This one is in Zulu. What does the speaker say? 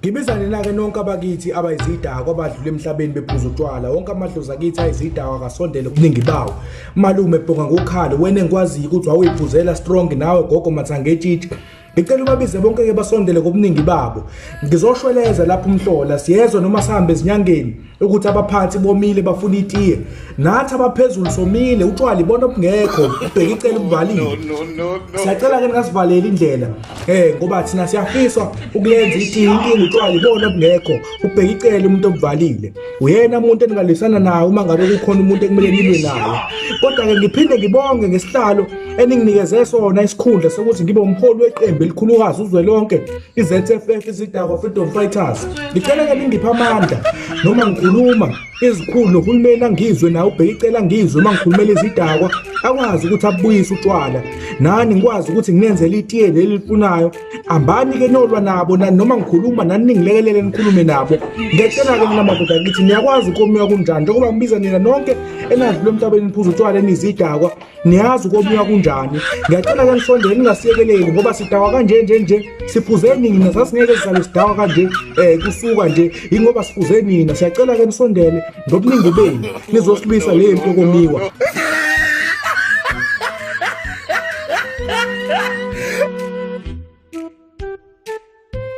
Ngibiza nina-ke nonke abakithi abayizidakwa abadlula emhlabeni bephuza utshwala. Wonke amadlozi akithi ayizidakwa akasondele kuningi bawo. Malume bhonga ngokhalo wena engikwaziyo ukuthi wawuyiphuzela strong nawe gogo mathangetshitshi. Ngicela ubabize bonke ke basondele ngobuningi babo. Ngizoshweleza lapho umhlola siyezwa noma sihambe ezinyangeni ukuthi abaphansi bomile bafuna itiye. Nathi abaphezulu somile utshwala ibona obungekho ubheka icele ubuvalile. Siyacela ke ningasivaleli indlela. Ngoba thina siyafisa ukulenza itiye inkinga utshwala ibona obungekho ubheka icele umuntu obuvalile. Uyena umuntu eningalwisana naye uma ngabe kukhona umuntu ekumele nilwe naye. Kodwa ke ngiphinde ngibonge ngesihlalo eninginikeze sona isikhundla sokuthi ngibe umholi weqembu elikhulukazi uzwelonke i-ZFF izidakwa Freedom Fighters. Ngicela ke ningiphe amandla noma ngikhuluma izikhulu nohulumeni angizwe nawe ubheke icela ngizwe uma ngikhulumela izidakwa akwazi ukuthi abuyise utshwala nani ngikwazi ukuthi nginenzele itiye leli lifunayo. Hambani ke nolwa nabo nani noma ngikhuluma nani ningilekelele nikhulume nabo. Ngiyacela ke mina madoda ngithi niyakwazi ukomiwa kunjani njengoba ngibiza nina nonke enadlula emhlabeni niphuza utshwala enizidakwa niyazi ukomiwa kunjani. Ngiyacela ke nisondele ningasiyekeleli ngoba sidakwa kanje nje nje siphuze nina sasingeke sizale sidakwa kanje kusuka nje ingoba siphuze nina. Siyacela ke nisondele ngobuningi benu nizosilwisa le mpi yokomiwa.